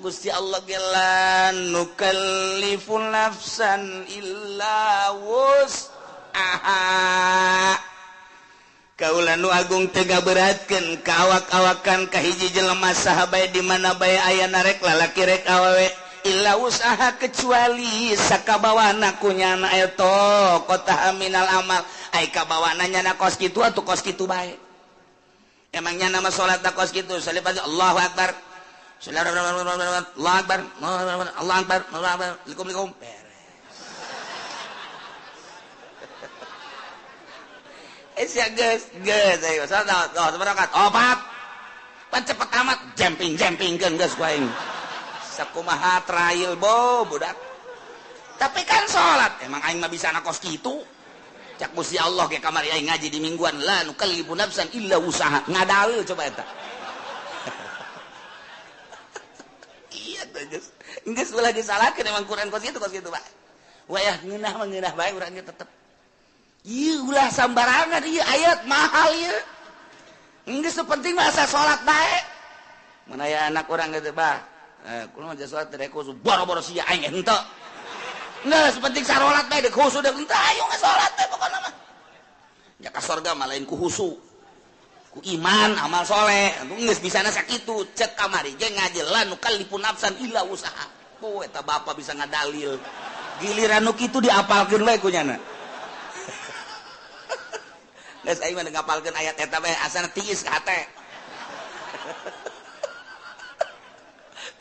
Gusti Allah ge la nukallifu nafsan illa wus'aha. Kaula nu agung teu ngaberatkeun ka awak-awakan ka hiji jelema saha bae di mana bae aya narek lalaki rek awewe illa usaha kecuali sakabawana ku nyana eta kota minal amal ai kabawana nyana kos kitu atuh kos kitu bae. Emang nyana mah salat kos kitu salib Allahu akbar. Allahu akbar. Allahu akbar. Allahu akbar. Likum beres. Sia geus geus ayo salat oh sabarakat opat. Pan cepet amat jemping-jempingkeun geus ku aing. Sakumaha trail bo budak. Tapi kan salat emang aing mah bisa kos kitu. Cak Gusti Allah ge kamari aing ngaji di mingguan la nukallifu nafsan illa wusaha. Ngadalil coba eta. Iya teh geus. Geus ulah disalahkeun emang Quran kos kitu Pak. Wayah ngeunah mah ngeunah bae urang ge tetep. Ieu ulah sambarangan ieu ayat mahal ieu. Geus penting mah asa salat bae. Mun aya anak urang kitu bah. Kulo mah salat teh khusu boro-boro sia aing henteu. Geus penting sarolat bae deuk khusu deuk henteu ayo salat bae pokona mah. Nya ka sorga mah lain ku khusu. Ku iman amal soleh. Geus bisana sakitu cek kamari ge ngaji la nukallifu nafsan illa wusaha. Oh eta bapa bisa ngadalil. Giliran nu kitu diapalkeun bae ku nyana. Geus aing mah ngapalkeun ayat eta bae asana tiis ka hate.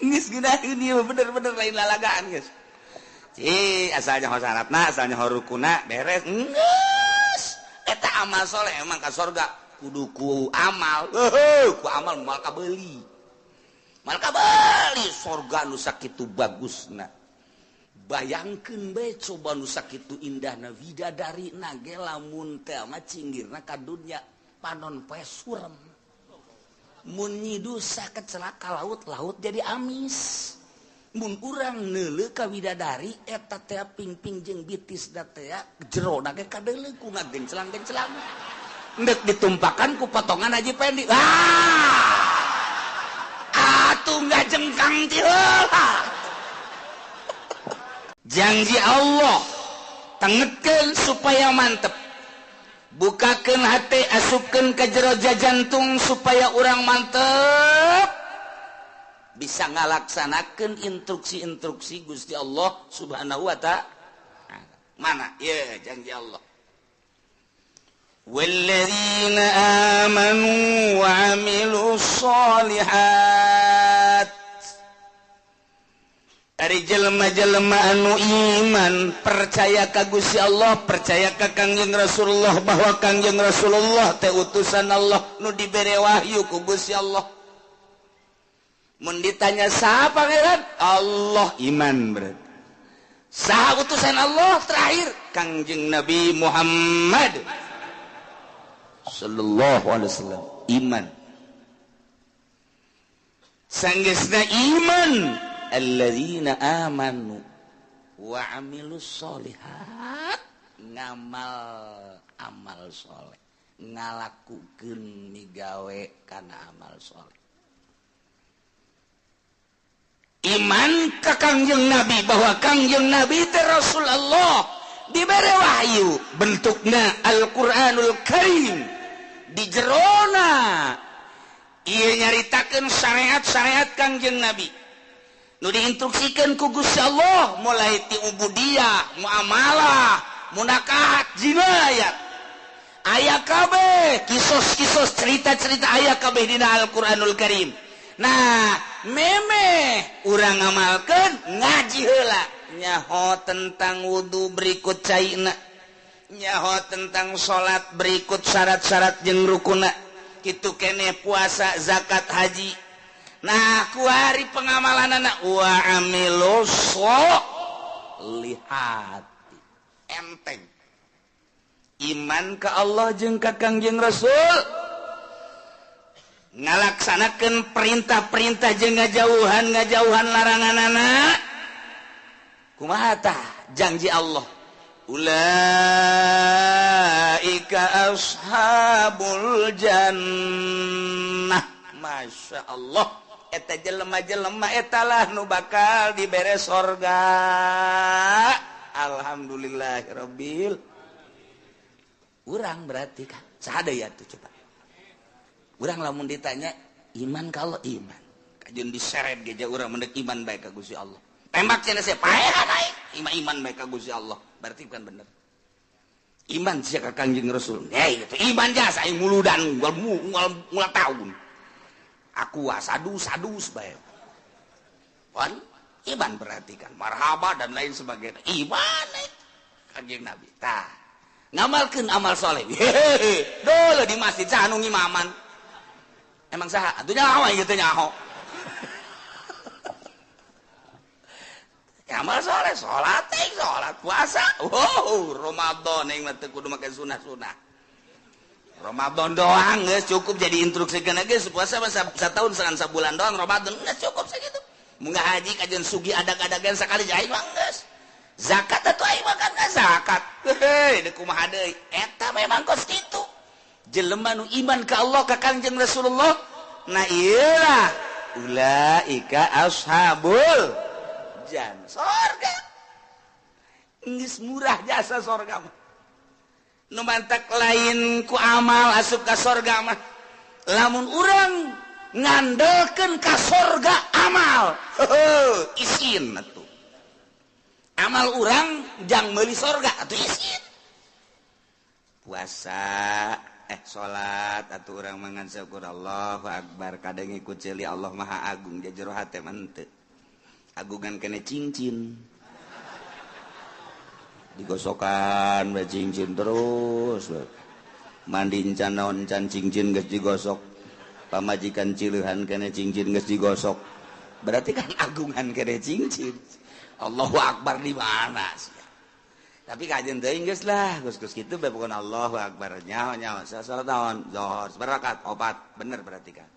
Geus geunaheun ieu bener-bener lain lalagaan geus. Ci asalnya ho syaratna, asalnya ho rukuna beres. Geus eta amal soleh emang ka sorga kudu ku amal. Heuh, ku amal moal kabeuli. Moal kabeuli sorga nu sakitu bagusna. Bayangkeun bae coba nu sakitu indahna widadari na ge lamun teh mah cinggirna ka dunya panon poe surem. Mun nyidusa kecelaka laut-laut jadi amis. Mun urang neuleuh ka widadari eta teh pingping jeung bitis da teh jerona ge kadeuleuh ku ngagencelang-gencelang. Endek ditumpakan ku potongan Haji Pendi. Ah! Atuh ngajengkang ti heula. Janji Allah tengetkeun supaya mantep. Bukakeun hate asupkeun ka jero jantung supaya urang mantep bisa ngalaksanakeun instruksi-instruksi Gusti Allah Subhanahu wa ta'ala. Mana? Ye janji Allah. Walladzina amanu wa amilus sholihat. Ari jelema-jelema anu iman percaya ka Gusti Allah, percaya ka Kangjeng Rasulullah bahwa Kangjeng Rasulullah teh utusan Allah nu dibere wahyu ku Gusti Allah. Mun ditanya saha pangeran? Allah iman berarti. Saha utusan Allah terakhir? Kangjeng Nabi Muhammad sallallahu alaihi wasallam iman. Sanggeusna iman alladzina amanu wa amilus sholihat, ngamal amal soleh, ngalakukeun migawe kana amal soleh. Iman ka Kangjeng Nabi bahwa Kangjeng Nabi teh Rasulullah dibere wahyu bentukna Al-Qur'anul Karim di jerona ieu nyaritakeun syariat-syariat Kangjeng Nabi nu diinstruksikan ku Gusti Allah mulai ti ubudiyah, muamalah, munakahat, jinayat. Aya kabeh kisos-kisos cerita-cerita aya kabeh dina Al-Qur'anul Karim. Nah, memeh urang ngamalkeun ngaji heula nyaho tentang wudu berikut caina, nyaho tentang salat berikut syarat-syarat jeung rukuna, kitu keneh puasa, zakat, haji. Nah, kuari pengamalan anak wa amilus sholihat. Enteng. Iman ka Allah jeung ka Kangjeng Rasul. Ngalaksanakeun perintah-perintah jeung ngajauhan larangan anak. Kumaha tah janji Allah? Ulaika ashabul jannah. Masya Allah. Eta jelema-jelema etalah nu bakal dibere sorga. Alhamdulillahirabbil. Urang berarti kan saha deui atuh coba. Urang lamun ditanya iman kalau iman. Kajeun diseret ge urang mendek iman bae ka Gusti Allah. Tembak cenah sia paehan aing iman bae ka Gusti Allah. Berarti bukan bener. Iman sia ka Kangjeng Rasul. Hei, itu iman jasa aing muludan ngul tahun. Aku sadu-sadu bae. Wan iman berarti kan marhaba dan lain sebagainya. Iman Kangjeng Nabi. Tah, ngamalkeun amal soleh. Hehehe, dulu di masjid saha nu ngimaman. Emang saha? Atuh nyaho ieu teh nyaho. Amal soleh, sholat, sholat, puasa. Wow, Ramadan yang mah teu kudu make sunah-sunah. Ramadan doang geus cukup jadi instruksikeun geus puasa mah satahun sangan sabulan doang Ramadan geus cukup sakitu. Mun haji kajeun sugi adag-adagan sakali aing mah geus. Zakat atuh aing mah kan zakat. Heuh, deuk kumaha deui? Eta memang kos kitu. Jelema nu iman ka Allah ka Kangjeng Rasulullah, nah ieu lah ulaika ashabul jan sorga. Geus murah jasa sorga mah. Nu mantak lain ku amal asup ka sorga mah. Lamun urang ngandelkeun ka sorga amal, heuh isin atuh. Amal urang jang meuli sorga atuh isin. Puasa salat atuh urang mangan syukur Allahu akbar kadang ngikut ceuli Allah Maha Agung jero hate mah henteu. Agungan kene cincin digosokan bae cincin terus mandi encan naon encan cincin geus digosok pamajikan cileuhan kene cincin geus digosok berarti kan agungan kene cincin. Allahu akbar di mana sih? Tapi kajian teuing geus lah geus-geus kitu bae pokona Allahu akbar nyaho nyaho salat naon zuhur sabarakat opat bener berarti kan.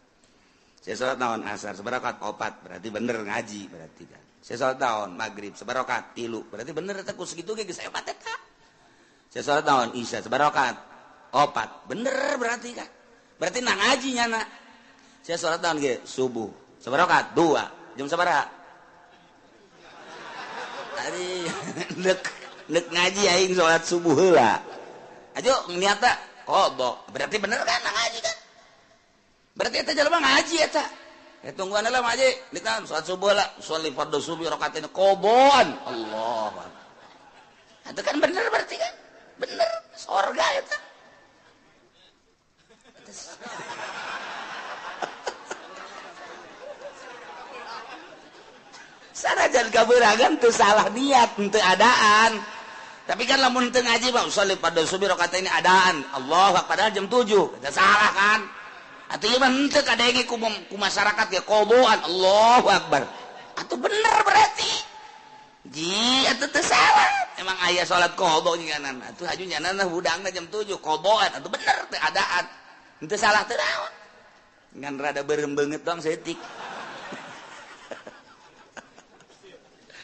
Saya salat naon asar sabarakat opat berarti bener ngaji berarti kan. Saya salat naon maghrib sabarakat tilu berarti bener eta ku sakitu ge geus hebat eta. Saya salat naon isya sabarakat opat bener berarti kan. Berarti na ngaji nyana. Saya salat naon ge subuh sabarakat dua jam sabaraha? Ari nek ngaji aing salat subuh heula. Ajo niatna qada berarti bener kan na ngaji kan. Berarti eta jelema ngaji eta. Tungguan lah ngaji, dikam salat subuh lah, sholli fardhu subuh rakaatain qobon. Allah. Itu kan bener berarti kan? Bener, sorga eta. Sanajan kabeuragan teu salah niat, teu adaan. Tapi kan lamun teu ngaji mah sholli fardhu subuh rakaatain adaan. Allah padahal jam 7. Eta salah kan? Atuh ieu mah henteu kadenge ku masyarakat ge qoboan Allahu akbar. Atuh bener berarti. Ji atuh teu salah. Emang aya salat qobo nyanan. Atuh haju nyanan hudangna jam 7 qoboan atuh bener teu adaan. Henteu salah teu naon. Ngan rada beureum beungeut doang saeutik.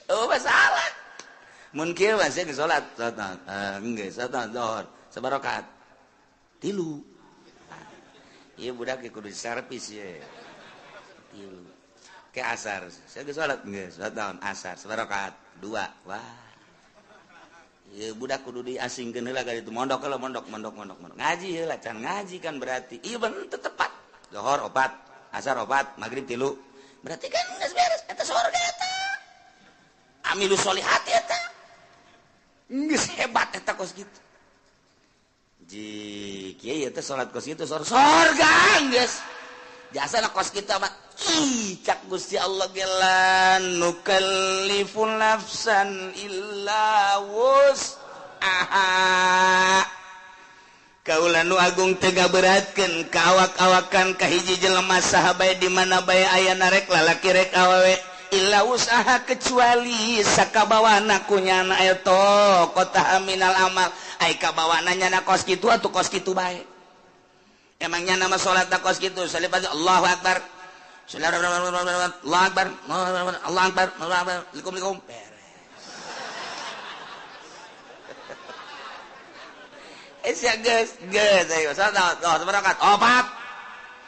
Oh masalah. Mun kieu mah sia geus salat, salat geus salat zuhur sabarakat. Tilu. Iya budak kudu servis ye. Tilu. Ke asar. Saya geus salat geus salat naon asar sabarakat dua. Wah. Ieu budak kudu diasingkeun heula ka ditu mondok heula mondok mondok mondok mondok. Ngaji heula can ngaji kan berarti. Ieu bener teu tepat. Zuhur opat, asar opat, magrib tilu. Berarti kan geus beres eta sorga eta. Amilu solihati eta. Geus hebat eta kos kitu. Ji kieu teh salat kos kitu sorga geus. Jasana kos kitu mah ih cak Gusti Allah ge la nukallifu nafsan illa wus'aha. Kaula nu agung teu ngaberatkeun ka awak-awakan ka hiji jelema saha bae di mana bae aya rek lalaki rek awewe illa usaha kecuali sakabawana ku nyana eta kota minal amal ai kabawana nyana kos kitu atuh kos kitu bae. Emang nyana mah salat kos kitu salih Allahu akbar Allahu akbar Allahu akbar Allahu akbar likum beres. Sia geus geus ayo salat sabarakat opat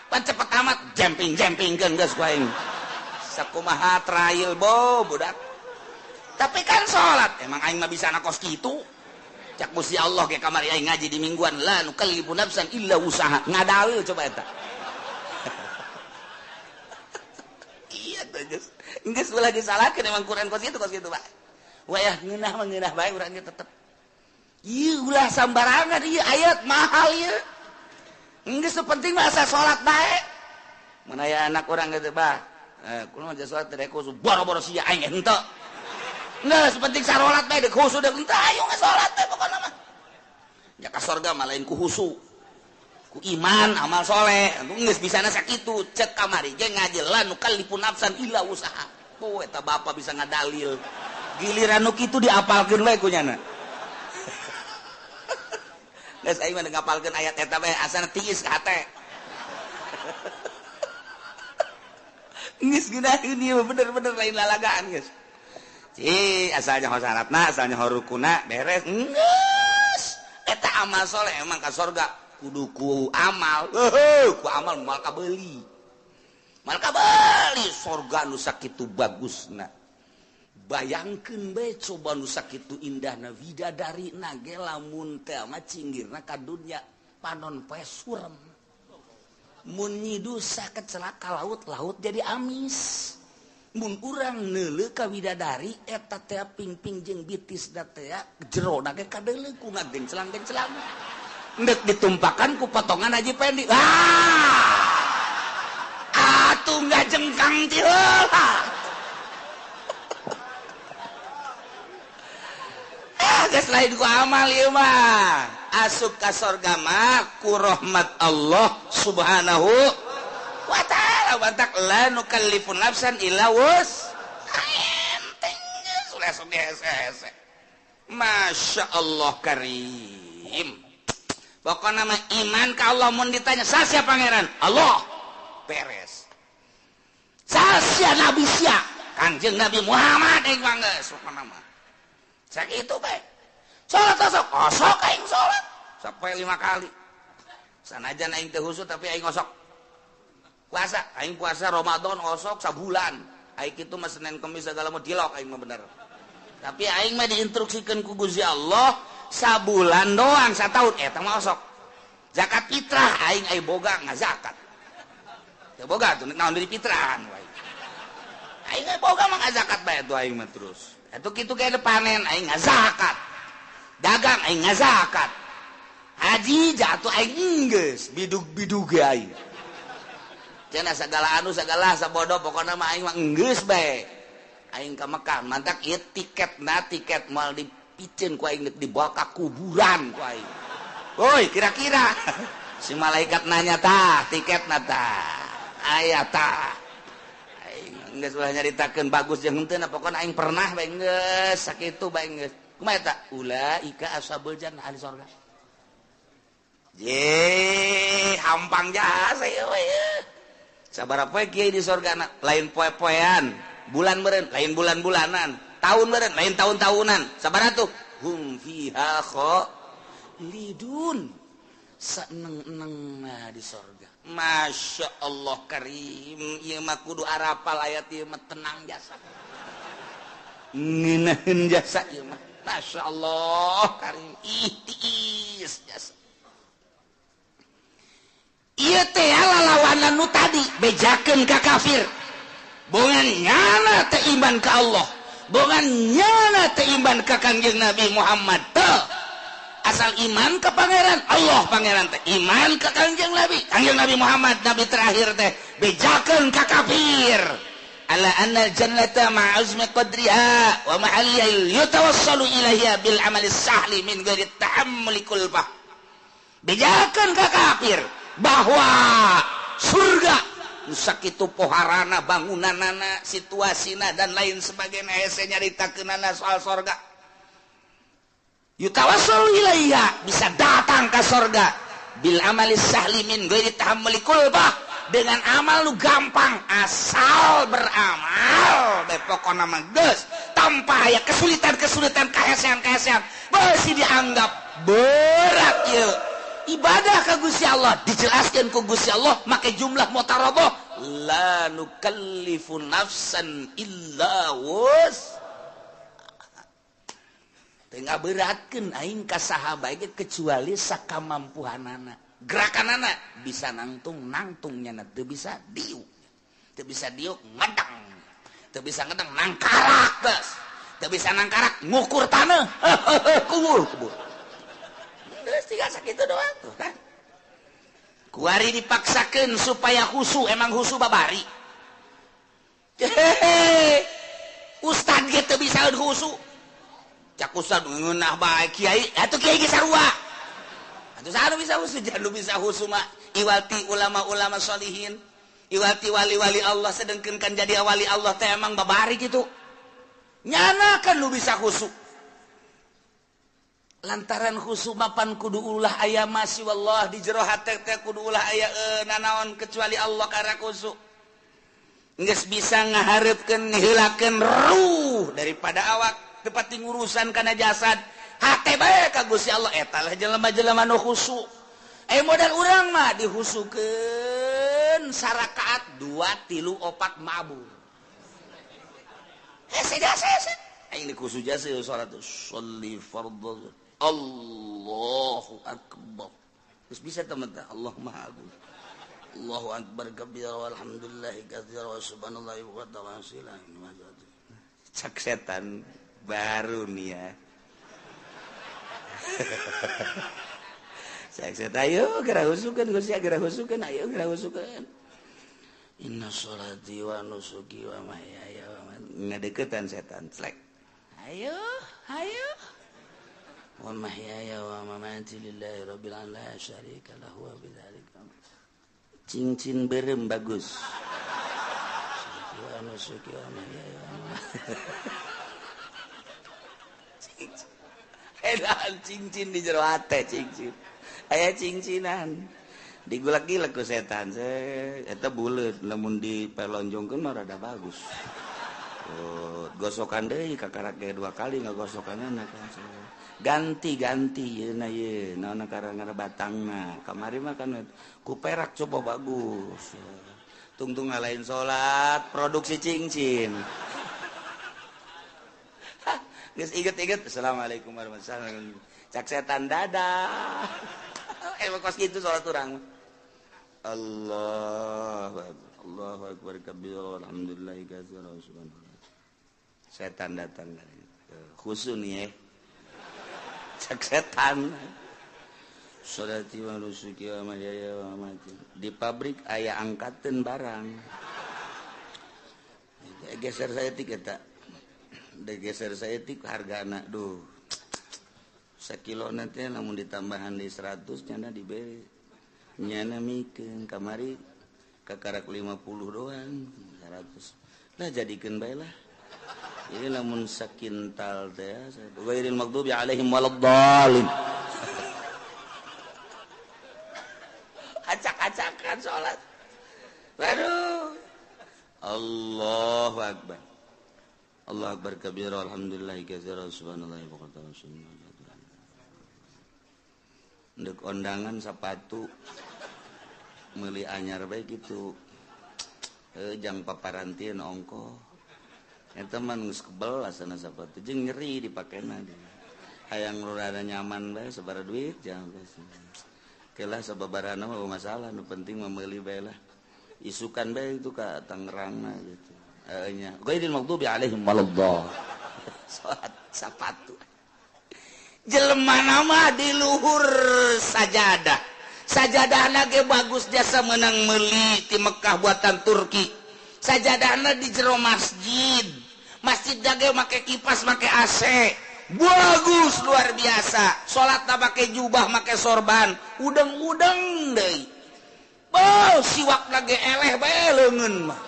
pan cepet amat jemping-jempingkeun geus ku aing. Sakumaha trail bo budak. Tapi kan salat emang aing mah bisa anak kos kitu. Cak Gusti Allah ge kamari aing ngaji di mingguan la nukallifu nafsan illa wusaha. Ngadalil coba eta. Iya tuh geus. Geus ulah disalahkeun emang Quran kos kitu Pak. Wayah ngeunah mah ngeunah bae urang ge tetep. Ieu ulah sambarangan ieu ayat mahal ieu. Geus penting mah asa salat bae. Mun aya anak urang geus bah, kumaha salat teh khusu boro-boro sia aing henteu. Geus penting sarolat bae deuk khusu deuk henteu ayo salat teh pokona mah. Nya ka sorga mah lain ku khusu. Ku iman amal soleh. Geus bisana sakitu cek kamari ge ngaji la nukallifu nafsan illa wusaha. Oh eta bapa bisa ngadalil. Giliran nu kitu diapalkeun bae ku nyana. Geus aing mah ngapalkeun ayat eta bae asana tiis ka hate. Geus geunaheun ieu bener-bener lain lalagaan geus. Cih, asalnya syaratna, asalnya rukuna beres. Geus. Eta amal soleh emang ka sorga kudu ku amal. Heuh, ku amal moal kabeuli. Moal kabeuli sorga nu sakitu bagusna. Bayangkeun bae coba nu sakitu indahna widadarina ge lamun teh mah cinggirna ka dunya panon poe surem. Mun nyidusa kecelaka laut-laut jadi amis. Mun urang neuleuh ka widadari eta teh pingping jeung bitis da teh jerona ge kadeuleuh ku ngagenclang-genclang. Endek ditumpakan ku potongan Haji Pendi. Ah! Atuh ngajengkang ti heula. Ah, geus lain ku amal ieu mah. Asup ka sorga mah ku rahmat Allah Subhanahu wa ta'ala. Batak la nukallifu nafsan illa wus. Enteng geus ulah sok dihese-hese. Masya Allah karim. Pokokna mah iman ka Allah mun ditanya sasia pangeran? Allah. Beres. Sasia nabi sia? Kanjeng Nabi Muhammad aing mah geus pokona mah. Sakitu bae. Salat osok, osok aing salat sampai 5 kali. Sanajan aing teu khusyuk tapi aing osok. Puasa, aing puasa Ramadan osok sabulan. Aing kitu mah Senin Kemis segala mah dilok aing mah bener. Tapi aing mah diinstruksikeun ku Gusti Allah sabulan doang sataun eta mah osok. Zakat fitrah aing ai boga ngazakat. Teu boga tuh naon deui fitrahan wae. Aing ai boga mah ngazakat bae tuh aing mah terus. Atuh kitu ge panen aing ngazakat. Dagang aing ngazakat. Haji jatuh aing geus bidug-bidug ge aing. Cenah sagala anu sagala sabodo pokona mah aing mah geus bae. Aing ka Mekah mantak ieu tiketna tiket moal dipiceun ku aing dibawa ka kuburan ku aing. Woi kira-kira si malaikat nanya tah tiketna tah aya tah. Aing geus ulah nyaritakeun bagus jeung henteu na pokona aing pernah bae geus sakitu bae geus. Kumaha eta? Ulaika ashabul jannah ahli sorga. Ye, hampang jasa ieu we. Sabaraha poe kiai di sorgana, lain poe-poean, bulan meureun, lain bulan-bulanan, tahun meureun, lain tahun-tahunan. Sabaraha tuh? Hum fiha khalidun. Saeneng-enengna di sorga. Masya Allah karim, ieu mah kudu arapal ayat ieu mah tenang jasa. Ngeunaheun jasa ieu mah. Masya Allah karim, ih tiis jasa. Ieu teh lalawanan nu tadi bejakeun ka kafir. Bongan nyana teh iman ka Allah, bongan nyana teh iman ka Kangjeng Nabi Muhammad teh. Asal iman ka pangeran Allah pangeran teh iman ka Kangjeng Nabi, Kangjeng Nabi Muhammad nabi terakhir teh bejakeun ka kafir. Ala anna jannata ma'azmi qadriha wa mahalliha yatawassalu ilaiha bil amali sahli min ghairi ta'ammuli kulfah. Bejakeun ka kafir bahwa surga nu sakitu poharana bangunanana situasina dan lain sebagainya hese nyaritakeunana soal sorga. Yutawassalu ilaiha bisa datang ka sorga bil amali sahli min ghairi ta'ammuli kulfah. Dengan amal lu gampang asal beramal bae pokona mah geus tanpa aya kesulitan-kesulitan kahesean-kahesean beusi dianggap berat ieu ibadah ka Gusti Allah dijelaskeun ku Gusti Allah make jumlah mutaroboh La nukallifu nafsan illa wus. Teu ngaberatkeun aing ka saha bae kecuali sakamampuhanana. Gerakanana bisa nangtung nangtung nyana, teu bisa diuk. Teu bisa diuk ngedang. Teu bisa ngedang nangkarak geus. Teu bisa nangkarak ngukur taneuh. Kubur kubur. Geus tinggal sakitu doang tuh kan. Kuari dipaksakan supaya khusu, emang khusu babari. Hehehe. Ustad ge teu bisa khusu. Cak ustad ngeunah bae kiai, atuh kiai ge sarua. Atuh saha bisa khusu, jangan bisa khusu mah iwati ulama-ulama sholihin, iwati wali-wali Allah, sedengkeun kan jadi wali Allah teh emang babari kitu. Nyana kan lu bisa khusu. Lantaran khusu mapan kudu ulah aya masih wallah di jero hate teh kudu ulah aya nanaon kecuali Allah karena khusu. Geus bisa ngahareupkeun ngiheulakeun ruh daripada awak tepat ngurusan kana jasad. Hate bae ka Gusti Allah eta lah jelema-jelema nu khusu. Modal urang mah dihusukeun sarakaat 2 3 4 mabur. Hese jasa hese. Aing dikhusu jasa salat sholli fardhu. Allahu akbar. Terus bisa teman teh Allah Maha Agung. Allahu akbar kabira walhamdulillahi katsira wa subhanallahi wa ta'ala. Cak setan baru nih ya. Cak setan ayo geura husukeun Gusti geura husukeun ayo geura husukeun. Inna sholati wa nusuki wa mahyaya wa mamati. Ngadeukeutan setan slek. Ayo ayo wa mahyaya wa mamati lillahi rabbil alamin la syarika lahu wa bidzalika. Cincin berem bagus. Wa nusuki wa mahyaya wa mamati. Edan cincin di jero hate cincin. Aya cincinan. Digulak-gilek ku setan. Eta buleut lamun dipelonjongkeun mah rada bagus. Oh, gosokan deui kakarak ge 2 kali ngagosokanna kan. Ganti-ganti yeuna ye naon karang batangna. Kamari mah kan ku perak coba bagus. Tungtung ngalain salat produksi cincin. Geus inget-inget assalamualaikum warahmatullahi wabarakatuh. Cak setan dadah. Emang kos gitu salat urang. Allahu akbar. Allahu akbar kabira walhamdulillahi katsira subhanallah. Setan datang khusu nih ya. Cak setan. Sholati wa nusuki wa mahyaya wa mamati. Di pabrik aya angkateun barang. Geser saya tik eta. Geser saya tik hargana duh. Sakilo nanti lamun ditambahan di 100 nyana diberi. Nyana mikeun kamari kakarak 50 doang 100. Lah jadikeun bae lah. Ini lamun sakintal teh ghairil maghdubi alaihim waladdallin. Acak-acakan salat. Waduh. Allahu akbar. Allahu akbar kabira alhamdulillahi katsira subhanallahi wa bihamdihi. Ndek ondangan sepatu meuli anyar bae kitu. Jang paparantieun ongkoh. Eta mah geus kebel asana sapatu jeung nyeri dipakena. Hayang rada nyaman bae sabaraha duit jangan geus. Kelah sababarana mah masalah nu penting mah meuli bae lah. Isukan bae itu ka Tangerang gitu. Nya ghairil maghdubi alaihim waladdallin. Salat sapatu. Jelema nama di luhur sajadah. Sajadahna ge bagus jasa menang meuli ti Mekah buatan Turki. Sajadahna di jero masjid. Masjid ge make kipas, make AC. Bagus luar biasa. Salatna make jubah, make sorban, udeng-udeng deui. Beuh, siwakna ge eleh bae leungeun mah.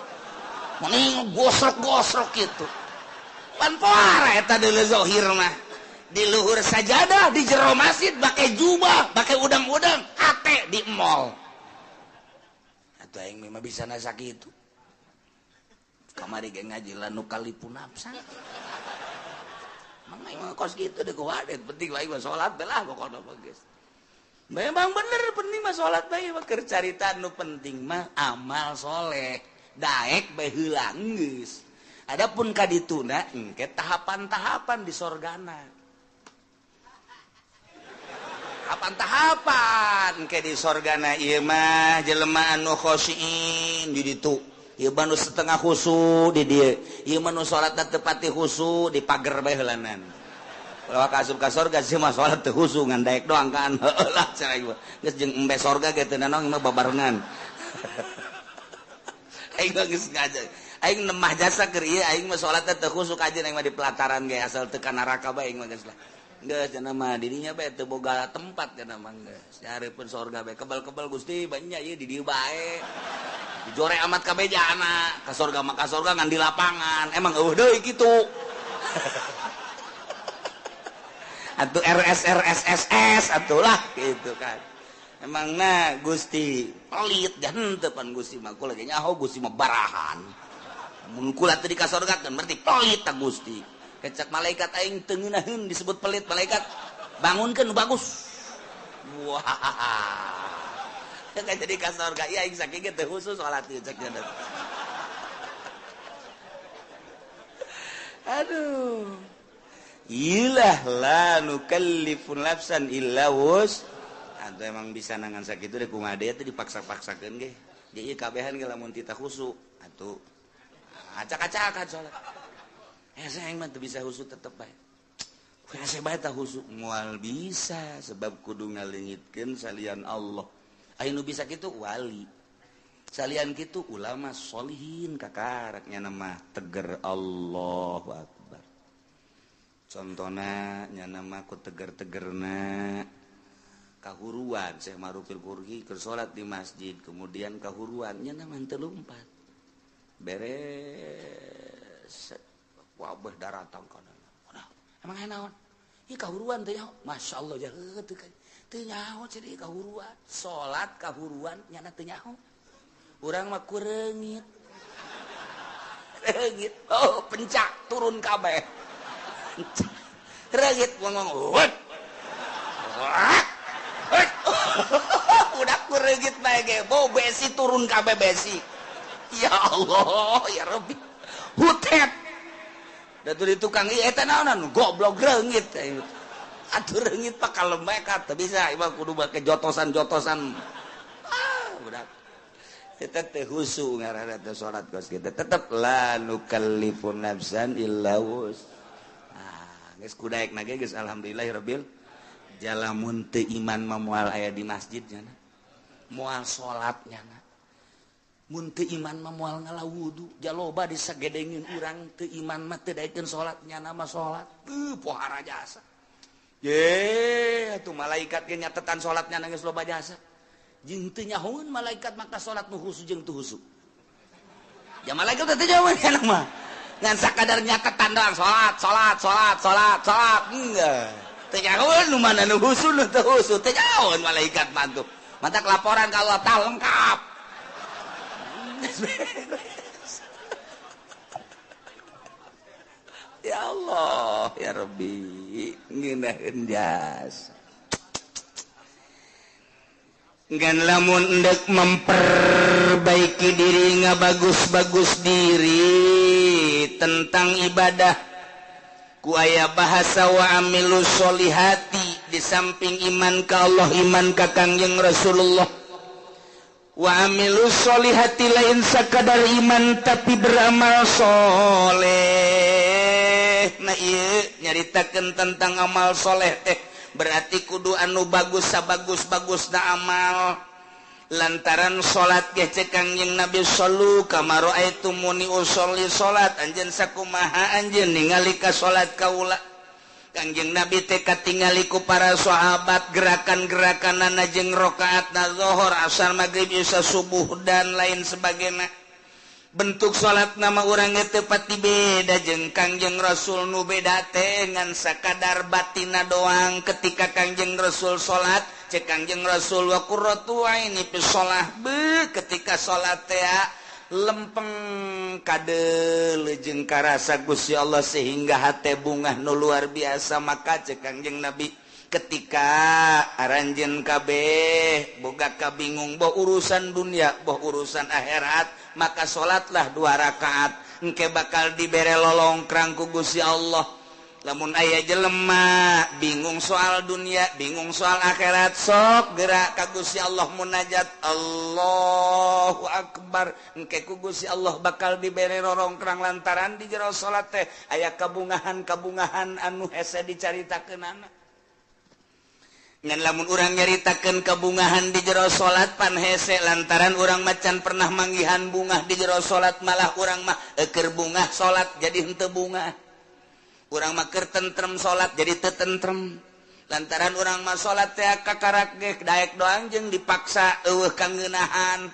Mending gosrok-gosrok kitu. Pan poara eta deuleu zahir mah. Di luhur sajadah, di jero masjid, pakai jubah, pakai udang-udang, hate di mall. Atuh aing mah bisa nasa kitu. Kamari ge ngaji la nukalipu nafsa. Mang aing mah kos kitu deui kuwadet, penting aing mah salat bae lah pokona mah geus. Memang bener penting mah salat bae mah keur carita nu penting mah amal soleh. Daek bae heula geus. Adapun ka dituna engke tahapan-tahapan di sorgana. Tahapan-tahapan engke di sorgana ieu mah jelema anu khosyin di ditu. Ieu mah nu setengah khusu di dieu. Ieu mah nu salatna teu pati khusu di pager bae heulanan. Kalau ka asup ka sorga sih mah salat teu khusu ngan daek doang kan. Heueuh lah cenah ieu. Geus jeung embe sorga ge teu nanaon mah babarengan. Aing mah geus ngajar. Aing nemah jasa keur ieu aing mah salatna teu khusu kajeun aing mah di pelataran ge asal teu ka neraka bae aing mah geus lah. Geus cenah mah dirinya bae teu boga tempat cenah mah geus. Dihareupeun sorga bae kebal-kebal Gusti banyak ieu di dieu bae. Dijore amat kabeh jana ka sorga mah ka sorga ngan di lapangan. Emang eueuh deui kitu. Atuh RS RS SS atuh lah gitu kan. Emang na Gusti pelit dan henteu pan Gusti mah kula ge nyaho Gusti mah barahan. Mun kula teu dikasorgakeun berarti pelit ta Gusti. Kecak malaikat aing teu ngeunaheun disebut pelit malaikat. Bangunkeun nu bagus. Wah. Kan jadi ka sorga ieu aing sakieu ge teu khusus salat ieu cek nya. Aduh. Ilah la nukallifu nafsan illa wus. Atau emang bisa nangan sakitu deh kumaha deui teh dipaksa-paksakeun ge. Di ieu kabehan ge lamun tita khusu atuh acak-acakan salat. Hese aing mah teu bisa khusu tetep bae. Hese bae tah khusu moal bisa sebab kudu ngaleungitkeun salian Allah. Aya nu bisa kitu wali. Salian kitu ulama sholihin kakaraknya mah teger Allahu Akbar. Contona nya nama ku teger-tegerna kahuruan Syekh Marufil Qurhi keur salat di masjid kemudian kahuruan nya nama teu lumpat beres wabah daratang kana. Emang aya naon? Ieu kahuruan teh nyaho. Masyaallah jaheut teu teu nyaho cenah kahuruan. Salat kahuruan nya teu nyaho. Urang mah ku reungit. Reungit. Oh, pencak turun kabeh. Reungit ngomong. Udah ku reungit bae ge, bau besi turun kabeh besi. Ya Allah, ya Rabbi. Hutet. Da tuh di tukang ieu eta naonan goblok reungit. Atuh reungit pak kalem bae ka teu bisa ieu kudu make jotosan-jotosan. Ah, budak. Eta teh khusu ngaranna teh salat kos kitu. Tetep la nukallifu nafsan illa wus. Ah, geus kudaek na ge geus alhamdulillahirabbil jalamun teu iman mah moal aya di masjid nya. Moal salat nya. Mun teu iman mah moal ngala wudu, jaloba disagedengin urang teu iman mah teu daekeun salat nyana mah salat. Pohara jasa. Ye, atuh malaikat ge nyatetan salat nyana geus loba jasa. Jeung teu nyahoeun malaikat maka salat nu khusu jeung teu khusu. Ya malaikat teh teu nyahoeun nyana mah. Ngan sakadar nyatetan doang salat, salat, salat, salat, salat. Enggak. Teu nyahoeun nu mana nu khusu nu teu khusu, teu nyahoeun malaikat mah tuh. Mantak laporan ka Allah tah lengkap. Ya Allah, ya Rabbi, ngeunaheun jasa. Ngan lamun endek memperbaiki diri ngabagus-bagus diri tentang ibadah ku aya bahasa wa amilu sholihati di samping iman ka Allah, iman ka Kangjeng Rasulullah. Wa amilu sholihati lain sakadar iman tapi beramal soleh. Nah ieu nyaritakeun tentang amal soleh teh berarti kudu anu bagus sabagus-bagusna amal. Lantaran salat ge cek Kangjeng Nabi sallu kama raaitumuni usolli salat anjeun sakumaha anjeun ningali ka salat kaula. Kangjeng Nabi teh katingali ku para sahabat gerakan-gerakanana jeung rakaatna zuhur, asar, magrib, isya, subuh dan lain sebagainya. Bentuk salat nama urang teu pati beda jeung Kangjeng Rasul nu beda teh ngan sakadar batina doang. Ketika Kangjeng Rasul salat cek Kangjeng Rasul wa qurratu aini fi shalah, be ketika salat teh lempeng kadeuleu jeung karasa Gusti Allah sehingga hate bungah nu luar biasa. Maka cek Kangjeng Nabi Ketika aranjeun kabeh boga kabingung boh urusan dunia boh urusan akhirat, maka salatlah 2 rakaat, engke bakal dibere lolongkrang ku Gusti Allah. Lamun aya jelema bingung soal dunia, bingung soal akhirat, sok gerak ka Gusti Allah munajat, Allahu akbar, engke ku Gusti Allah bakal dibere rorongkrang lantaran di jero salat teh aya kabungahan-kabungahan anu hese dicaritakeunana. Ngan lamun urang nyaritakeun kabungahan di jero salat pan hese lantaran urang macan pernah manggihan bungah di jero salat, malah urang mah eukeur bungah salat jadi henteu bungah. Urang mah keur tentrem salat jadi teu tentrem. Lantaran urang mah salat teh kakarak ge daek doang jeung dipaksa eueuh kangeunahan.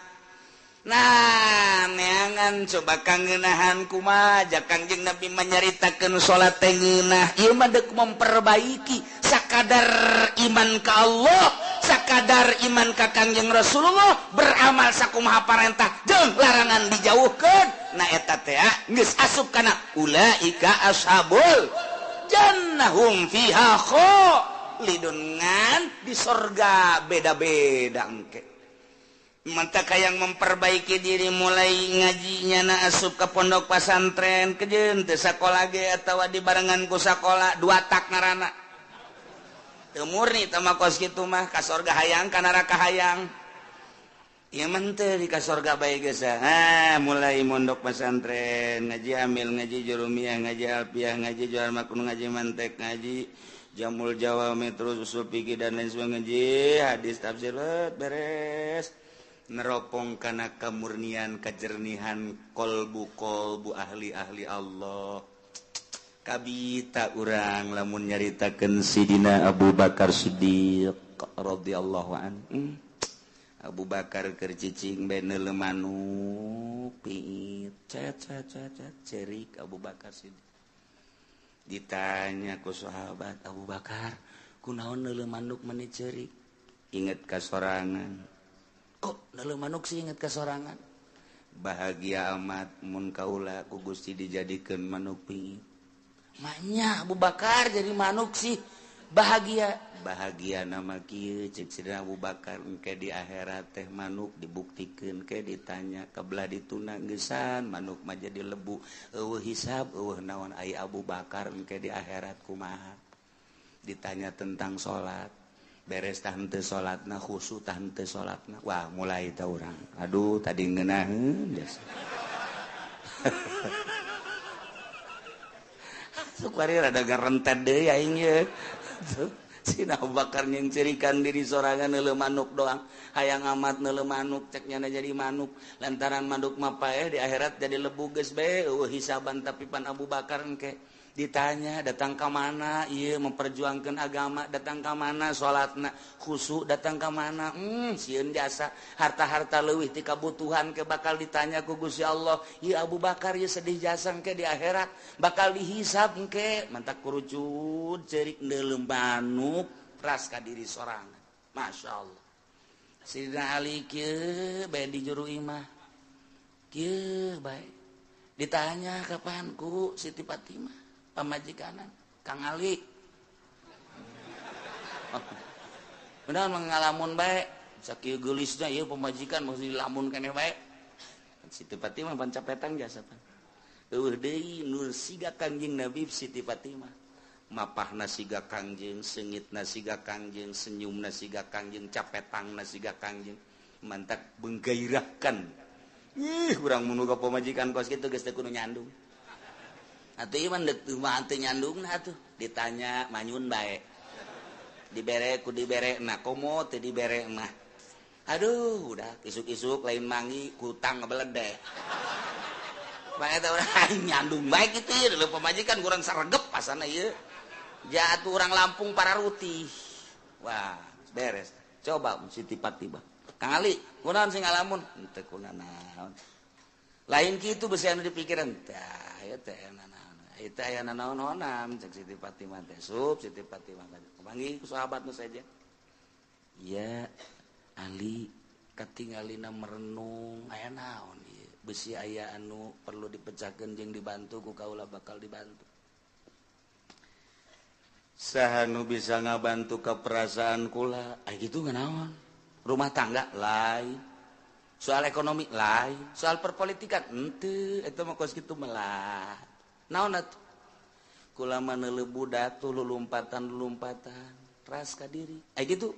Nah, neangan coba kangeunahan kumaha ja Kangjeng Nabi manyaritakeun salat teh ngeunah. Ieu mah deuk memperbaiki sakadar iman ka Allah, sakadar iman ka Kangjeng Rasulullah, beramal sakumaha parentah jeung larangan dijauhkeun. Nah eta teh geus asup kana ulaika ashabul jannahum fiha khalidun, ngan di sorga beda-beda engke. Mantap yang memperbaiki diri mulai ngajinya na asup ke pondok pesantren kejeun teu sakola ge atawa dibarengan ku sakola dua tak ngaranna. Teu murni teh mah kos kitu mah ka sorga hayang ka neraka hayang. Ieu mah teu di ka sorga bae geus. Ah mulai mondok pesantren, ngaji amil, ngaji jurumiyah, ngaji alfiah, ngaji jual makun, ngaji mantek, ngaji jamul jawami, terus usul fikih dan lain sebagainya, ngaji hadis tafsir beres. Neropong kana kamurnian kejernihan kolbu-kolbu ahli-ahli Allah. Kabita urang lamun nyaritakeun Sidina Abu Bakar Siddiq radhiyallahu anhu. Abu Bakar keur cicing bae neuleu manuk piit cet cet cet cerik Abu Bakar Siddiq. Ditanya ku sahabat, Abu Bakar kunaon neuleu manuk meni cerik? Inget ka sorangan. Kok neuleu manuk sih inget ka sorangan? Bahagia amat mun kaula ku Gusti dijadikeun manuk piit. Maknya Abu Bakar jadi manuk sih bahagia. Bahagia nama kieu ceuk Sidina Abu Bakar engke di akhirat teh manuk dibuktikeun ke ditanya kebelah dituna geusan manuk mah jadi lebu eueuh hisab eueuh naon ai Abu Bakar engke di akhirat kumaha. Ditanya tentang salat, beres tah henteu salatna, khusyuk tah henteu salatna. Wah, mulai tah urang. Aduh, tadi ngeunaheun geus. Sukwari rada garentet deui aing ye. Sina Abu Bakar nyengcirikan diri sorangan neuleuh manuk doang. Hayang amat neuleuh manuk cek nyana jadi manuk. Lantaran manuk mah paeh di akhirat jadi lebu geus bae eueuh hisaban tapi pan Abu Bakar engke ditanya datang ka mana ieu memperjuangkeun agama, datang ka mana salatna khusyuk, datang ka mana sieun jasa harta-harta leuwih ti kabutuhan ke bakal ditanya ku Gusti Allah. Ieu Abu Bakar ieu sedih jasa engke di akhirat bakal dihisab engke mantak kurucut ceurik neuleuh manuk ras ka diri sorangan. Masya Allah. Sidina Ali kieu bae di juru imah kieu bae ditanya kapan ku Siti Fatimah pamajikanan Kang Ali. Benar mengalamun bae sakieu geulisna ieu pamajikan mesti dilamun keneh bae. Siti Fatimah pancapetan jasa pan. Eueuh deui nur siga Kangjeng Nabi Siti Fatimah. Mapahna siga Kangjeng, seungitna siga Kangjeng, senyumna siga Kangjeng, capetangna siga Kangjeng. Mantak menggairahkan. Ih, urang mun boga pamajikan kos kitu geus teu kudu nyandung. Atuh ieu mah deuk mah teu nyandungna atuh. Ditanya manyun bae. Dibere ku dibere na komo teu dibere mah. Aduh, udah isuk-isuk lain mangi kutang ngebeledek. Bae teh urang nyandung bae kitu ieu leuh pamajikan kurang saregep pasana ieu. Jatuh urang Lampung para rutih. Wah, beres. Coba Siti Fatimah. Kang Ali, kunaon sing ngalamun? Henteu kunanaon. Lain kitu besi anu dipikiran. Tah, ieu teh nanaon. Itu aya nanaon-naonan cek Siti Fatimah teh. Sup Siti Fatimah panggil ku sahabat nu saja. Ya Ali katingalina merenung aya naon ieu? Besi aya anu perlu dipecahkeun jeung dibantu ku kaula bakal dibantu. Saha nu bisa ngabantu ke perasaan kula? Ay gitu naon? Rumah tangga lain, soal ekonomi lain, soal perpolitikan henteu, eta mah kos kitu melah. Naon atuh? Kula mah neuleuh budak tuh lulumpatan-lulumpatan, ras ka diri. Ay gitu.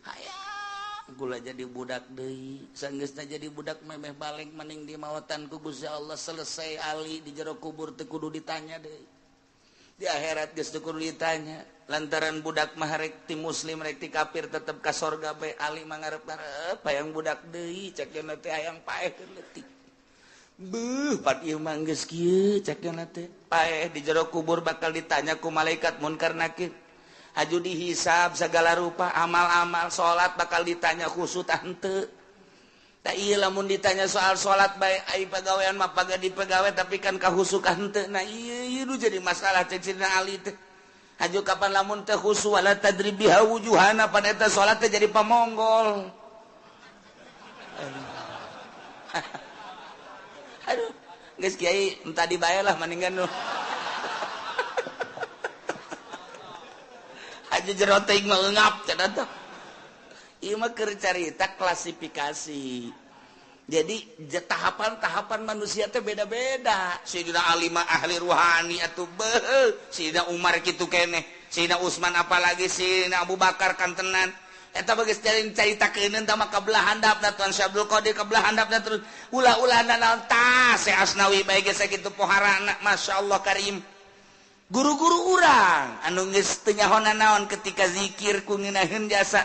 Hayang kula jadi budak deui, sanggeusna jadi budak memeh balik maning di mawatan ku Gusti Allah, selesai ali di jero kubur teu kudu ditanya deui. Di akhirat geus teu kudu ditanya, lantaran budak mah rek ti muslim rek ti kafir tetep ka sorga bae. Ali mah ngarep-ngarep hayang budak deui, cek cenah teh hayang paeh keur leutik. Beuh, pat ieu mah geus kieu cek cenah teh. Paeh di jero kubur bakal ditanya ku malaikat munkar nakir. Haju dihisab segala rupa amal-amal, salat bakal ditanya khusyuk tah henteu. Tak iya lamun ditanya soal salat bae, ai pagawean mah paga dipegawe tapi kan kahusukan henteu. Nah ieu ieu nu jadi masalah cek Sidina Ali teh. Haju kapan lamun teh khusu wala tadrib biha wujuhana, pan eta salat teh jadi pamonggol. Aduh, geus kiai entah dibae lah mendingan nu. Haju jero teuing mah eungap cenah teh. Ieu mah keur carita klasifikasi. Jadi tahapan-tahapan manusia teh beda-beda. Sayyidina Ali mah ahli ruhani atuh beuh, Sayyidina Umar kitu keneh, Sayyidina Utsman apalagi Sayyidina Abu Bakar kantenan. Eta bageus caritakeun tah mah kabelah handapna Tuan Syekh Abdul Qadir kabelah handapna terus ulah-ulahna naon tah Syekh Asnawi bae geus sakitu poharana masyaallah karim. Guru-guru urang anu geus teu nyaho naon ketika zikir ku ngeunaheun jasa.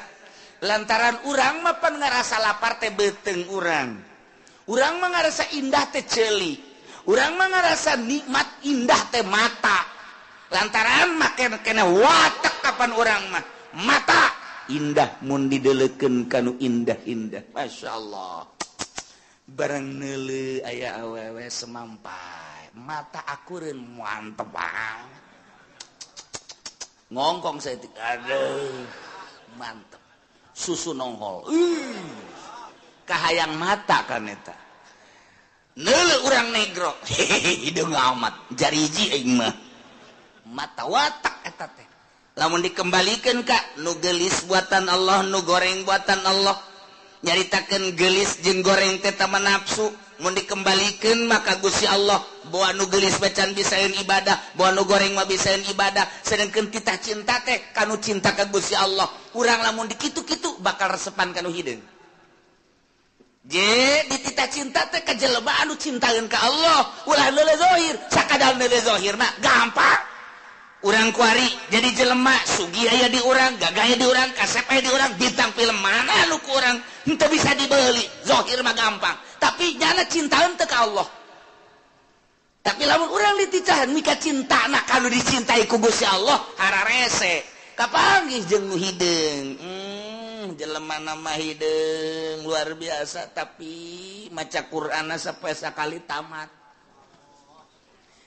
Lantaran urang mah pan ngarasa lapar teh beuteung urang. Urang mah ngarasa indah teh ceuli. Urang mah ngarasa nikmat indah teh mata. Lantaran mah kena watek kapan urang mah mata indah mun dideleukeun kanu indah-indah. Masyaallah. Barang neuleuh aya awewe semampai, mata akureun mantep banget. Ngongkong saeutik, aduh, mantep. Susu nongol. Kahayang mata kan eta. Neuleuh urang negro, hehehe hideung amat, jariji aing mah. Mata watak eta teh. Lamun dikembalikan ka nu geulis buatan Allah, nu goreng buatan Allah. Nyaritakeun geulis jeung goreng teh tama nafsu. Mun dikembalikan maka Gusti Allah bawa nu geulis bacan bisaeun ibadah, bawa nu goreng mah bisaeun ibadah. Sedangkeun titah cinta teh kanu cinta ka Gusti Allah. Urang lamun dikitu-kitu bakal resepan kanu hideung. Je dititah cinta teh ka jelema anu cintaeun ka Allah, ulah neuleuh zahir, sakadar neuleuh zahir mah gampang. Urang kuari jadi jelema sugih aya di urang, gagah aya di urang, kasep aya di urang, bintang film mana nu ku urang henteu bisa dibeli, zahir mah gampang. Tapi nyana cintaeun teu ka Allah. Tapi lamun urang dititahan mika cintana kanu dicintai ku Gusti Allah, hararese. Kapanggih jeung nu hideung. Jelema nama hideung luar biasa tapi maca Qur'anna sapoe sakali tamat.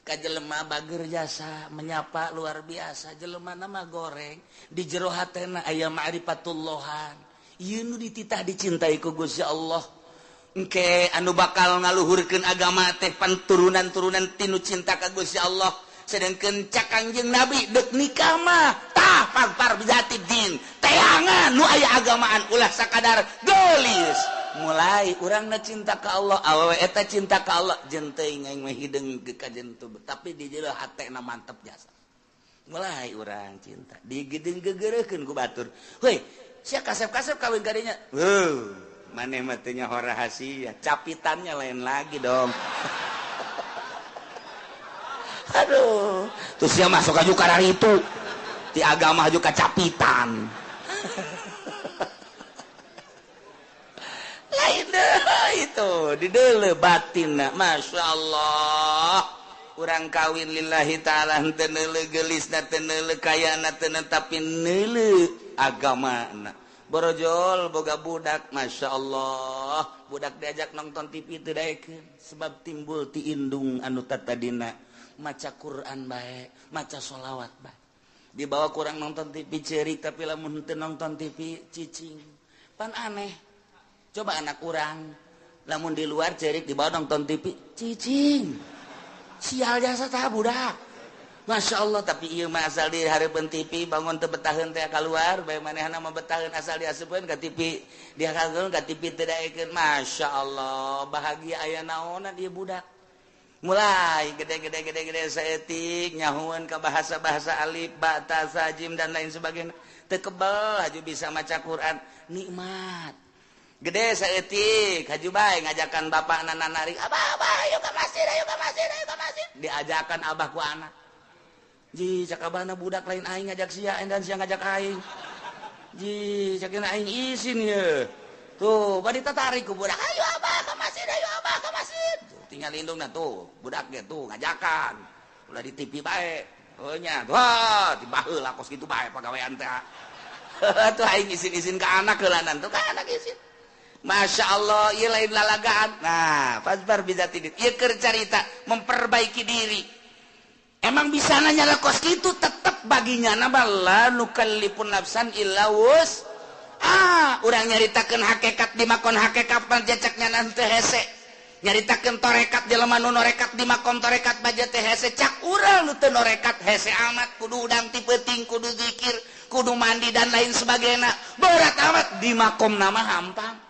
Ka jelema bager jasa menyapa luar biasa, jelema nama goreng di jero hatena aya ma'rifatullahan. Ieu nu dititah dicintai ku Gusti Allah. Engke anu bakal ngaluhurkeun agama teh pan turunan-turunan tinu cinta ka Gusti Allah. Sedangkeun cak Kangjeng Nabi deuk nikah mah tah pagpar bijati din, teangan nu aya agamaan ulah sakadar geulis. Mulai urangna cinta ka Allah, awewe eta cinta ka Allah, jeung teuing aing mah hideung ka jentu, tapi di jero hatena mantep jasa. Mulai urang cinta, digeudeung gegereukeun ku batur. Heuy, sia kasep-kasep kawin ka dinya. Heuh, maneh mah teu nyaho rahasia, capitannya lain lagi dong. Aduh, terus sia masuk aju kararitu. Di agama aju kacapitan. Lain deh itu di deuleuh batinna, Masya Allah. Urang kawin lillahi ta'ala henteu neuleuh geulisna, teu neuleuh kayana, teu tapi neuleuh agamana. Borojol boga budak, Masya Allah. Budak diajak nonton TV teu daekeun sebab timbul ti indung anu tatadina maca Quran bae, maca sholawat bae. Dibawa kurang nonton TV ceurik tapi lamun henteu nonton TV cicing. Pan aneh. Coba anak urang lamun di luar cerik dibawa nonton TV cicing. Sial jasa tah budak. Masya Allah, tapi ieu mah asal di hareupeun TV bangun teu betaheun teh keluar, bae manehna mah betaheun asal diasupkeun ka TV, dia kageun ka TV teu daekeun. Masya Allah, bahagia aya naonan ieu budak. Mulai gede-gede gede-gede saeutik nyahueun ka bahasa-bahasa alif, ba, ta, sa, jim dan lain sebagainya. Teu kebel haju bisa maca Quran, nikmat. Gede saeutik haju bae ngajakan bapakna nanarik, "Abah, abah, ayo ka masjid, ayo ka masjid, ayo ka masjid." Diajakan abah ku anak. Ji, cak abahna budak lain aing ngajak sia dan sia ngajak aing. Ji, cak aing isin ye. Tuh, bari tatarik ku budak, "Ayo abah ka masjid, ayo abah ka masjid." Tuh, tinggal indungna tuh, budak ge tuh ngajakan. Ulah di TV bae. Oh nya, wah, tibaheula kos kitu bae pagawean teh. Tuh aing isin-isin ka anak heulanan tuh ka anak isin. Masya Allah, ieu lain lalagaan. Nah, fasbar bidzatid. Ieu keur carita memperbaiki diri. Emang bisa nanya lah kos kitu tetep baginya nama la nukallifun nafsan illa wus. Ah, urang nyaritakeun hakikat di makon hakikat panjacaknya nanti hese. Nyaritakeun torekat jelema nu norekat di makom torekat baja teh hese cak urang nu teu norekat hese amat kudu udang ti peuting, kudu zikir, kudu mandi dan lain sebagainya. Berat amat di makom nama hampang.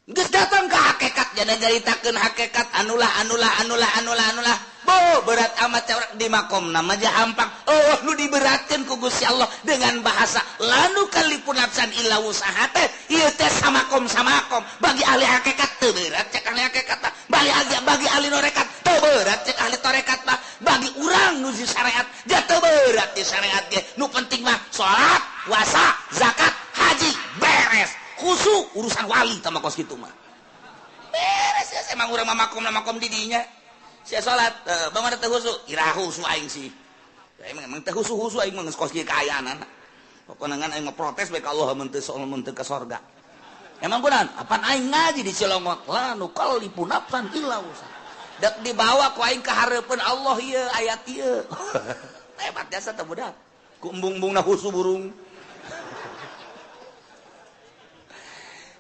Geus datang ke hakikat jadi nyaritakeun hakikat anulah anulah anulah anulah anulah. Bo berat amat di makom nama aja hampang. Oh nu diberatkeun ku Gusti Allah dengan bahasa lanu kalipun nafsan illa wusaha teh ieu teh samakom samakom bagi ahli hakikat teu berat cek ahli hakikat mah, bagi ahli norekat teu berat cek ahli torekat mah, bagi urang nu di syariat ja teu berat di syariat ge. Nu penting mah salat, puasa, zakat, haji beres. Khusyuk urusan wali tama kos kitu mah. Beres ya emang urang mah makom makom di dinya. Sia salat, bagaimana teu khusyuk? Iraha khusyuk aing sih. Emang emang teu khusyuk aing mah geus kos kieu kaayaan. Pokona ngan aing mah protes bae ka Allah mun teu mun teu ka sorga. Emang kunaon? Apan aing ngaji di Cilongok, la nukallifu nafsan illa wusaha. Dek dibawa ku aing ka hareupeun Allah ieu ayat ieu. Hebat jasa teh budak. Ku embung-embungna khusyuk burung.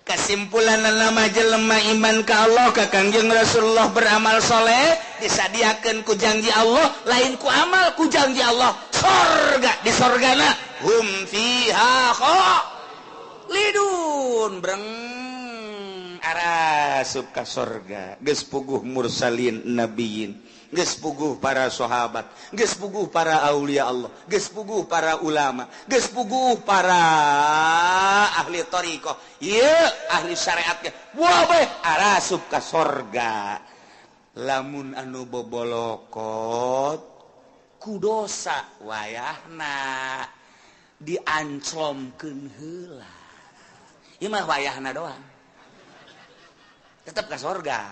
Kesimpulan nama jelema iman ka Allah ka Kangjeng Rasulullah beramal soleh disadiakeun ku janji Allah lain ku amal ku janji Allah sorga di sorgana hum fiha khalidun breng arasup ka sorga geus puguh mursalin nabiyin geus puguh para sahabat geus puguh para aulia Allah geus puguh para ulama geus puguh para ahli thariqah ieu ahli syariat ge wabeh arasup ka sorga. Lamun anu bobolokot ku dosa wayahna dianclomkeun heula ieu mah wayahna doang tetep ka sorga.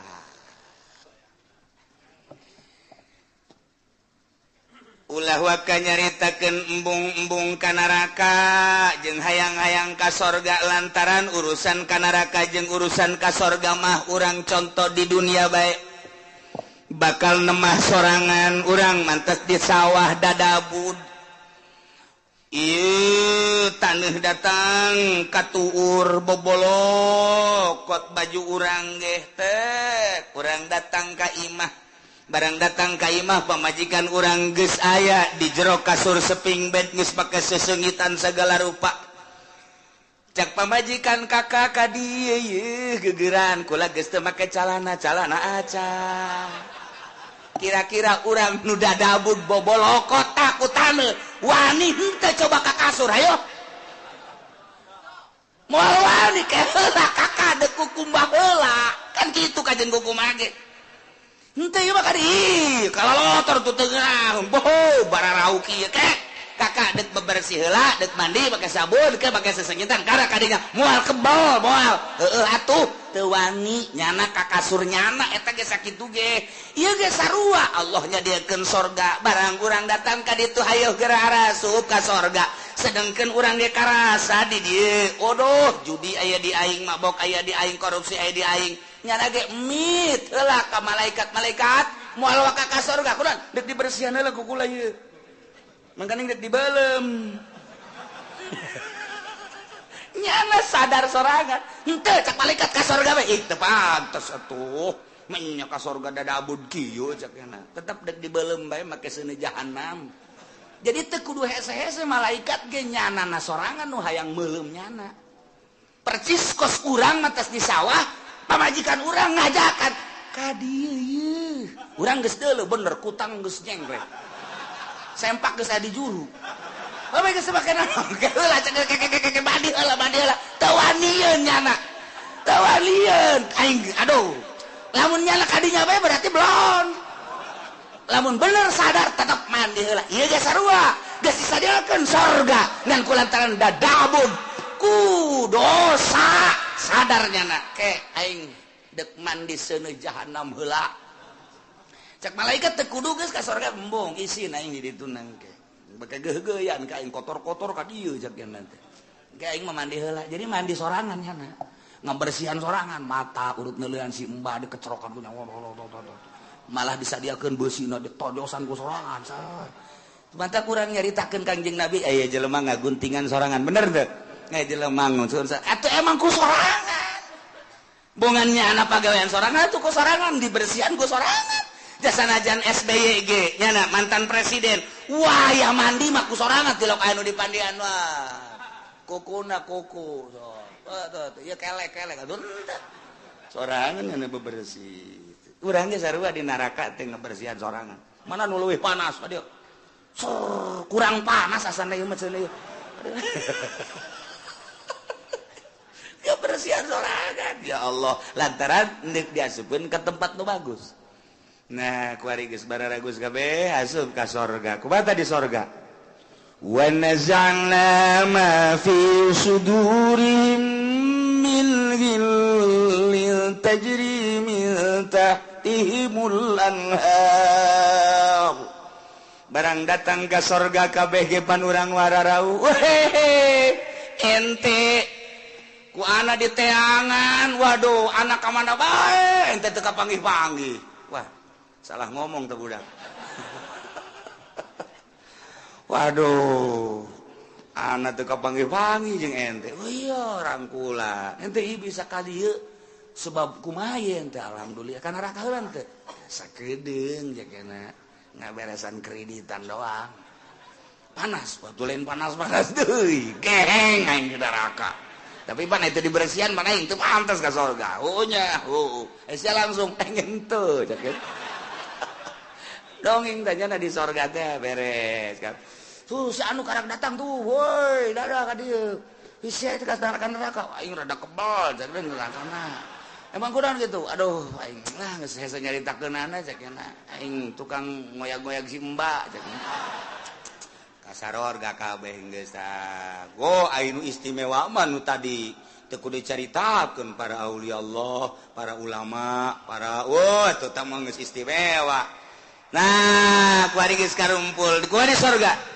Ulah waka nyaritakeun embung-embung ka neraka jeung hayang-hayang ka sorga lantaran urusan ka neraka jeung urusan ka sorga mah urang contoh di dunia bae bakal nemah sorangan urang mantes di sawah dadabud ieu taneuh datang katuur bobolokot baju urang geh teh urang datang ka imah. Barang datang ka imah pamajikan urang geus aya di jero kasur seping bed geus pake sesengitan segala rupa. Cak pamajikan kakak ka dieu yeuh gegeran kula geus teu make calana calana aca. Kira-kira urang nu dadabud bobolokot ku taneuh wani henteu coba ka kasur hayo. Moal wani ke heula kakak deuk kukumbah heula kan kitu kajen kukumbah ge. Henteu ieu mah ka dieu kalalotor tuh tengah boho bararauki ieu ke kakak dek bebersih heula dek mandi pake sabun ke pake sesengitan kara kadinya moal kebal moal heueuh atuh teu wani nyana ka kasur nyana eta ge sakitu ge ieu ge sarua Allah nyadiakeun sorga barang urang datang ka ditu hayoh geura arasup ka sorga sedengkeun urang ge karasa di dieu odoh judi aya di aing mabok aya di aing korupsi aya di aing nyana ge mit heula ka malaikat-malaikat moal waka ka sorga kunaon dek dibersihan heula ku kula ieu mangkaning dek dibelem nyana sadar sorangan henteu cak malaikat ka sorga we ih teu pantes atuh Menya ka sorga dadabud kieu cek nya. Tetep dek dibeuleum bae make seuneu jahanam. Jadi teu kudu hese-hese malaikat ge nyanana sorangan nu hayang meuleum nyana. Percis kos urang mah tos di sawah, pamajikan urang ngajakan ka dieu ieu. Urang geus deuleu bener kutang geus nyengklek. Sempak geus aya di juru. Bae geus make naon? Heula cek keke mandi heula mandi heula. Teu wanieun nyana. Teu wanieun aing aduh. Lamun nyana kadinya bae berarti belon. Lamun bener sadar tetep mandi heula. Ieu ge sarua, geus disadiakeun sorga ngan kulantaran dadabun ku dosa sadar nyana ke aing dek mandi seuneu jahanam heula. Cek malaikat teu kudu geus ka sorga embung isin aing di ditu nangke. Beke geugeuyan ka aing kotor-kotor ka dieu cek nya teh. Ke aing mah mandi heula. Jadi mandi sorangan nyana. Ngabersihan sorangan mata urut neuleuan si embah dikecerokan punya malah disadiakeun beusina ditojosan ku sorangan. Mantap kurang nyaritakeun Kangjeng Nabi aya jelema ngaguntingan sorangan bener teu? Aya jelema nguncun atuh emang ku sorangan. Bongannya anak pagawean sorangan atuh ku sorangan dibersihan ku sorangan. Jasanajan SBY ge nyana mantan presiden. Wah ya mandi mah ku sorangan tilok anu dipandian wah. Kukuna kuku so. Tuh, ya kelek-kelek aduh sorangan nyana bebersih. Urang ge sarua di neraka teh ngabersihan sorangan. Mana nu leuwih panas aduh. Kurang panas asana ieu mah cenah ieu. Kebersihan sorangan ya Allah lantaran deuk diasupkeun ke tempat nu bagus. Nah, kuari geus bararagus kabeh asup ka sorga. Kumaha di sorga? Wa naza'na ma fi sudurihim min ghillin tajri min tahtihimul anhar. Barang datang ka sorga kabeh ge pan urang wararau. Wehehe, ente ku ana di teangan, waduh anak ka mana bae ente teu kapanggih-panggih. Wah, salah ngomong teh budak. Waduh, anak teu kapanggih-panggih jeung ente. Oh iya, rangkula. Ente ieu bisa ka dieu sebab kumaha ente alhamdulillah kana neraka heula teh. Sakedeung jakena ngaberesan kreditan doang. Panas, waktu lain panas-panas deui. Geheng aing di neraka. Tapi pan itu dibersihan mana aing teu pantas ka sorga. Oh nya, oh. Sia langsung pengen teu cek. Dongeng tanya di sorga teh beres kan. Tuh si anu karak datang tuh, woi, dadah ka dieu. Sia teh ka neraka, aing rada kebal cek nerakana. Emang kurang gitu. Aduh, aing lah geus hese nyaritakeunana cek aing tukang ngoyag-ngoyag si Mbak cek. Kasaror gak kabeh geus tah. Go aing nu istimewa mah nu tadi teu kudu dicaritakeun para aulia Allah, para ulama, para wah eta tah mah geus istimewa. Nah, kuari geus karumpul, kuari sorga.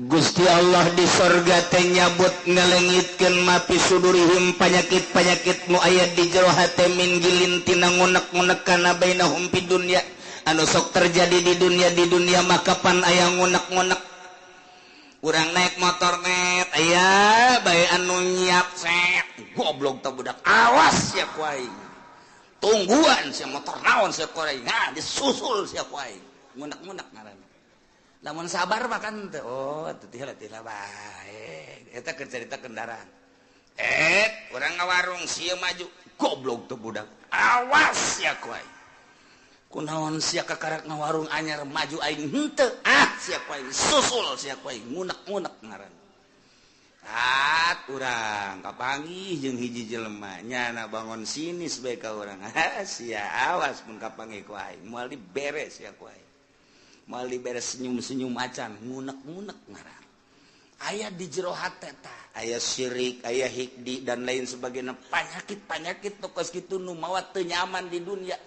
Gusti Allah di sorga teh nyabut ngalengitkeun mapi sudurihim panyakit-panyakit nu aya di jero hate min gilin tina ngunek-ngunek kana bainahum fid dunya anu sok terjadi di dunia maka pan aya ngunek-ngunek. Urang naik motor net aya bae anu nyiap set goblok teh budak awas sia ku aing. Tungguan sia motor naon sia ku aing. Nah disusul sia ku aing. Ngunek-ngunek ngaranna. Lamun sabar mah kan teh oh teu teh bae. Eta keur carita kendaraan. Urang ngawarung sia maju goblok teh budak. Awas sia ku aing. Kunaon sia kakarak ngawarung anyar maju aing henteu. Ah sia ku aing susul sia ku aing ngunek-ngunek ngaranna. At urang kapanggih jeung hiji jelema nyana bangun sinis bae ka urang. Ah sia awas mun kapanggih ku aing moal diberes sia ku aing. Moal diberes senyum-senyum acan ngunek-ngunek ngaran. Aya di jero hate tah, aya syirik, aya hikdi dan lain sebagainya, panyakit-panyakit nu kos kitu nu mawa teu nyaman di dunia.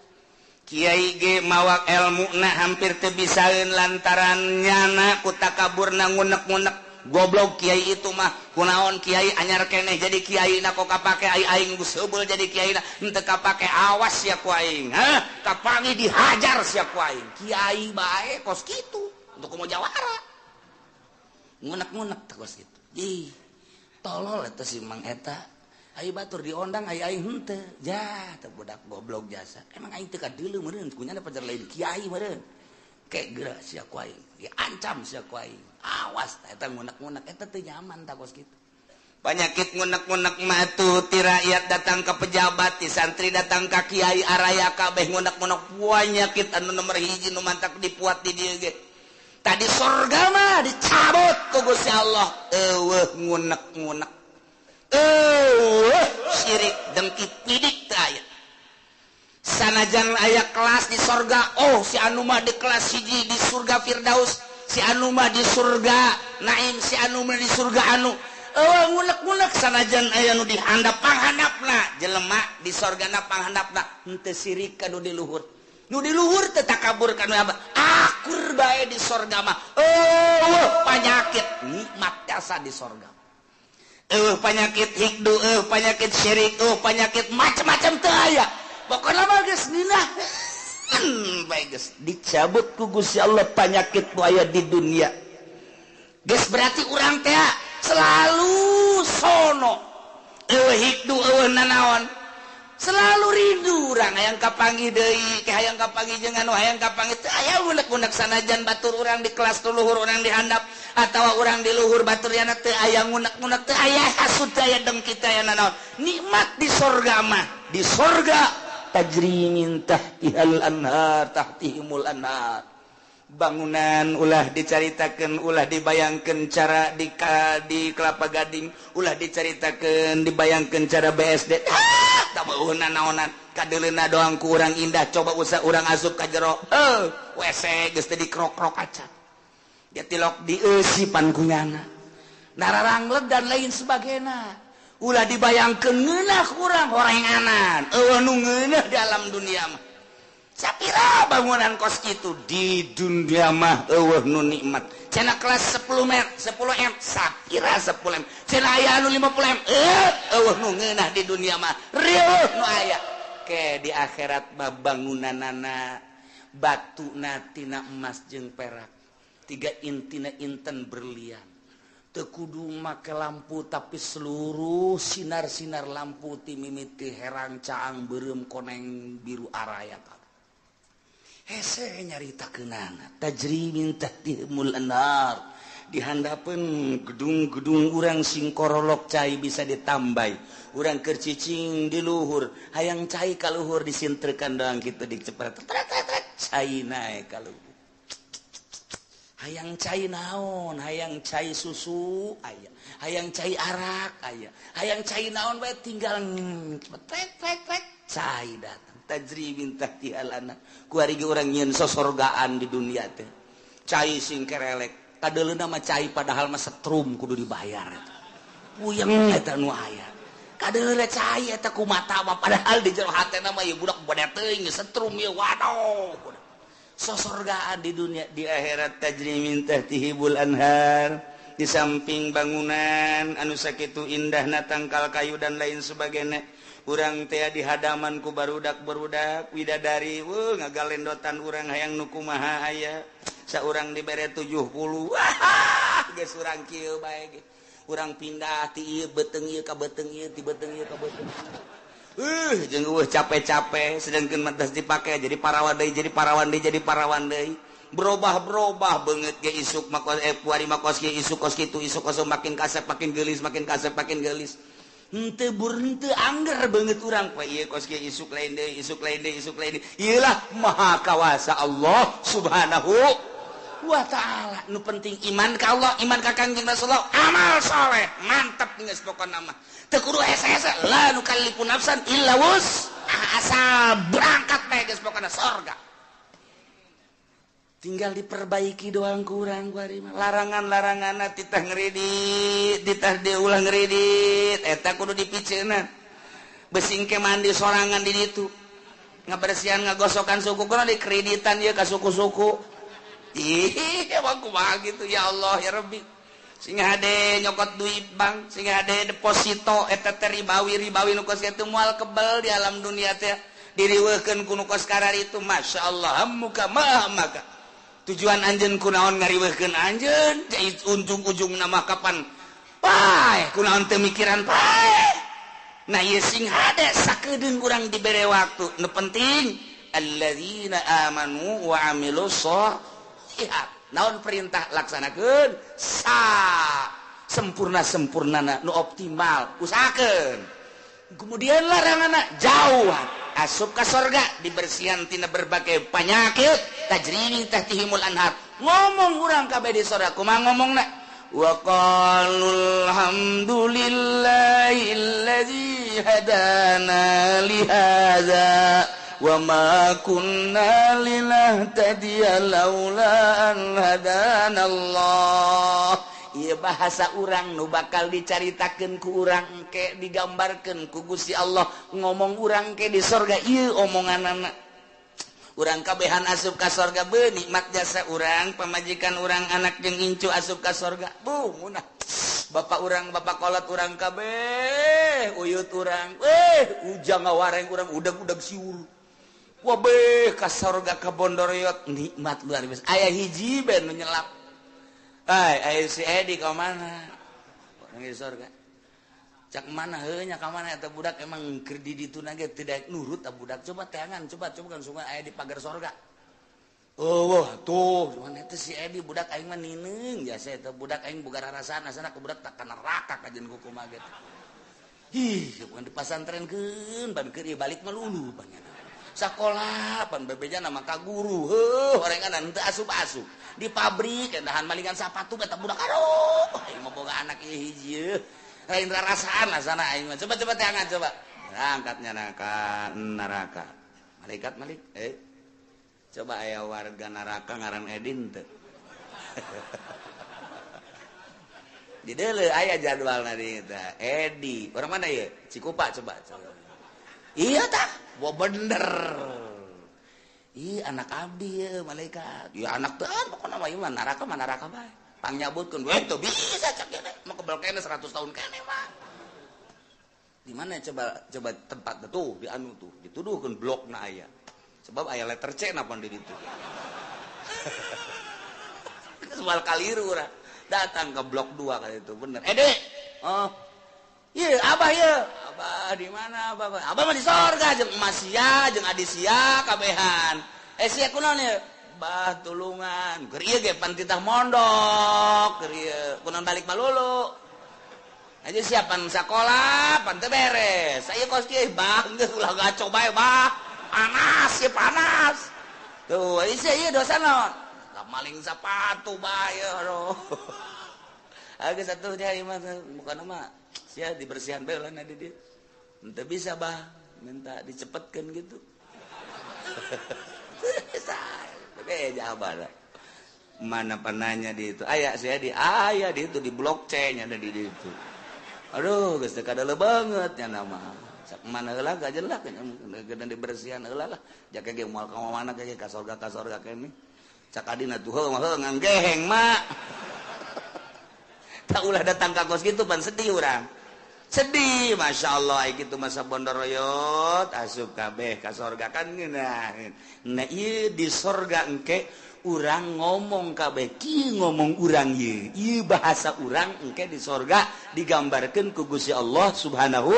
Kiai ge mawa elmuna hampir teu bisaeun lantaran nyana ku takaburna ngunek-ngunek. Goblok kiai itu mah kunaon kiai anyar keneh jadi kiai na kok kapake aing geus heubeul jadi kiai na henteu kapake awas sia ku aing. Hah kapangi dihajar sia ku aing. Kiai bae kos kitu untuk komo jawara. Ngunek-ngunek teh kos kitu. Ih tolol eta si Mang eta. Ayo batur diondang ayo aing henteu. Ja, teu budak goblok jasa. Emang aing teu kadeuleu meureun, kunyana pajar lain kiai meureun. Kek geura sia ku aing. Diancam sia ku aing. Awas eta ngunek-ngunek eta teu nyaman ta kos kitu. Penyakit ngunek-ngunek mah atuh ti rakyat datang ke pejabat, ti santri datang ka kiai, araya kabeh ngunek-ngunek penyakit anu nomor hiji nu mantak dipuat di dieu ge. Tadi sorga mah dicabut ku Gusti Allah. Eueuh ngunek-ngunek. Eueuh syirik dengki pidik teu aya. Sanajan aya kelas di sorga, oh si anu mah di kelas hiji di surga Firdaus, si anu mah di surga Naim, si anu mah di surga anu. Eueuh ngunek-ngunek sanajan aya nu dihandap panghandapna, jelema di sorgana panghandapna henteu sirik ka nu di luhur. Nu di luhur teu takabur ka nu abah. Akur bae di sorga mah. Eueuh panyakit nikmat jasa di sorga. Eueuh panyakit hikdu, eueuh panyakit syirik, eueuh panyakit macam-macam teu aya. Pokona mah geus ngeunah. Bae geus dicabut ku Gusti Allah panyakit nu aya di dunia. Geus berarti urang teh selalu sono. Eueuh hikdu, eueuh nanaon. Selalu rindu urang hayang kapanggih deui, ke hayang kapanggih jeung anu hayang kapanggih teu aya unek-unek sanajan batur urang di kelas luhur urang dihandap atawa urang di luhur batur yana teu aya ngunek-ngunek, teu aya hasud, teu aya dengki, teu aya nanaon. Nikmat di sorga mah, di sorga tajri min tahtihal anhar, tahtihimul anhar. Bangunan ulah dicaritakeun, ulah dibayangkeun cara di Kelapa Gading, ulah dicaritakeun dibayangkeun cara BSD. Ah, tak beuheuna naonan, kadeuleuna doang ku urang indah, coba usah urang asup ka jero. Heuh, WC geus teh dikrok-krok acan. Dia tilok dieusipan ku nyana. Nararangleg dan lain sebagainya. Ulah dibayangkeun ngeunah urang horenganan. Eueuh nu ngeunah di alam dunia mah. Sapira bangunan kos kitu di dunia mah eueuh nu nikmat. Cenah kelas 10 m, 10 m, sapira 10 m. Cenah aya anu 50 m. Eueuh nu ngeunah di dunia mah. Rieuh nu aya. Ke di akhirat mah bangunanana batuna tina emas jeung perak. Tiga intina inten berlian. Teu kudu make lampu tapi seluruh sinar-sinar lampu ti mimiti herang caang beureum koneng biru araya. Hese nyaritakeunana tajri min tahtihimul anhar. Dihandapeun gedung-gedung urang sing korolok cai bisa ditambai. Urang keur cicing di luhur, hayang cai ka luhur disintrekan doang kitu dicepret. Cai naek ka luhur. Hayang cai naon, hayang cai susu aya, hayang cai arak aya, hayang cai naon bae tinggal cepet trek cai datang. Tajri min tahtihal anhar. Kuari ge urang nyieun sosorgaan di dunia teh. Cai sing kerelek, kadeuleuna mah cai padahal mah setrum kudu dibayar eta. Puyeng eta nu aya. Kadeuleuna cai eta ku mata mah padahal di jero hatena mah ieu budak bade teuing setrum ieu waduh. Sosorgaan di dunia, di akhirat tajri min tahtihimul anhar. Di samping bangunan anu sakitu indahna tangkal kayu dan lain sebagainya. Urang teh di hadaman ku barudak-barudak widadari, weuh ngagalendotan urang hayang nu kumaha aya. Saurang dibere 70. Wah, geus urang kieu bae ge. Urang pindah ti ieu beuteung ieu ka beuteung ieu, ti beuteung ieu ka beuteung. Jeung eueuh capek-capek sedangkeun mah geus dipake jadi parawan deui, jadi parawan deui, jadi parawan deui. Berubah-berubah beungeut ge isuk mah kos kuari mah kos kieu, isuk kos kitu, isuk kos makin kasep makin geulis, makin kasep makin geulis. Henteu bur henteu angger beungeut urang poe ieu kos kieu isuk lain deui, isuk lain deui, isuk lain deui. Ieu lah maha kawasa Allah Subhanahu wa ta'ala. Nu penting iman ka Allah, iman ka Kangjeng Rasulullah, amal soleh, mantep geus pokona mah. Teu kudu hese-hese, la nukallifu nafsan illa wus. Asal berangkat bae geus pokona sorga. Tinggal diperbaiki doang kurang kuari mah. Larangan-laranganna titah ngredit, titah diulah ngredit, eta kudu dipiceunan. Besing ke mandi sorangan di ditu. Ngabersihan ngagosokan suku kudu dikreditan ieu ka suku-suku. Ih, emang kumaha gitu ya Allah ya Rabbi. Sing hade nyokot duit bank, sing hade deposito eta teh ribawi ribawi nu kos kitu moal kebel di alam dunia teh. Diriweuhkeun ku nu kos kararitu masyaallah hammuka ma hammaka. Tujuan anjeun kunaon ngariweuhkeun anjeun, ujung-ujung nama kapan paeh kunaon teu mikiran paeh. Nah ieu sing hade sakedeung urang dibere waktu. Nu penting alladzina amanu wa amilus sholihat. Naon perintah laksanakeun sa sempurna-sempurnana nu optimal usahakeun. Kemudian laranganna jauh asup ka sorga dibersihan tina berbagai penyakit tajri min tahtihimul anhar. Ngomong urang kabeh di sorga kumaha ngomongna? Wa qalu alhamdulillahilladzi hadana li hadza wa ma kunna linahtadiya laula an hadana Allah. Ieu bahasa urang nu bakal dicaritakeun ku urang engke digambarkeun ku Gusti Allah ngomong urang ke di sorga ieu omonganana. Urang kabehan asup ka sorga beuh nikmat jasa urang pamajikan urang anak jeung incu asup ka sorga buh munah bapak urang bapak kolot urang kabeh uyut urang ujang ngawareng urang udag-udag siur wabeh ka sorga ka bondoroyot nikmat luar biasa aya hiji ben nu nyelap ai aya si Edi ka mana urang di sorga cak mana heuh nya ka mana eta budak emang keur di ditu na ge tidak nurut ta budak coba teangan coba coba kan sungai aya di pagar sorga. Oh wah tuh cuman eta si Edi budak aing mah nineung jasa eta budak aing boga rarasaan asana ku budak tak ka neraka kajeun kumaha ge. Ih bukan dipasantrenkeun ban keur ieu balik mah lulu pan nya. Sakola pan bebejana mah ka guru heuh orengan teu asup-asup di pabrik endahan malingan sapatu eta budak aduh aing mah boga anak ieu hiji lain rarasaan lah sana aing mah coba coba teangan coba angkatnya neraka neraka malaikat malik coba aya warga neraka ngaran Edin teu di deuleu aya jadwalna di eta Edi orang mana ieu Cikupa coba coba iya tah wah bener ih anak abdi ye malaikat ya anak teu pokona mah ieu mah neraka bae pangnyabutkeun we teu bisa cak kene mah kebel kene 100 tahun kene mah. Di mana coba coba tempat tuh di anu tuh dituduhkeun blokna aya. Sebab aya letter C napa di ditu. Soal kaliru urang. Datang ke blok 2 kali itu bener. Dek. Oh. Ieu abah ieu. Abah di mana abah? Abah mah di sorga jeung emas sia jeung adi sia kabehan. Sia kunaon ieu? Bah tulungan keur ieu ge pan titah mondok keur ieu kunaon balik malulu aja siapan sakola pan teu beres aya kos kieu bah geus ulah gaco bae bah panas ye panas tuh ieu ieu dosa naon maling sapatu bae aduh geus atuh nya ieu mah bukan mah sia dibersihan bae lah di dieu teu bisa bah minta dicepetkeun gitu. Bisa mana penanya di itu aya saya di aya di itu di blok C nya ada di itu aduh geus teu kadeuleung banget nya nama sak mana heula gajelak nya dibersihan heula lah jaka ge moal ka mana ge ka sorga kene cak adina tuh heuh mah ngan geheng mak tak ulah datang ka kos kitu pan sedih urang sedih Masya Allah gitu masa bondoroyot asup kabeh ka sorga kan ngeunah. Nah ieu di sorga engke urang ngomong kabeh kieu ngomong urang ieu ieu bahasa urang engke di sorga digambarkeun ku Gusti Allah Subhanahu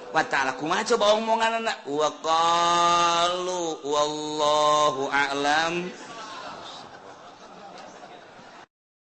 wa ta'ala. Kumaha coba omonganna wa qalu wallahu a'lam.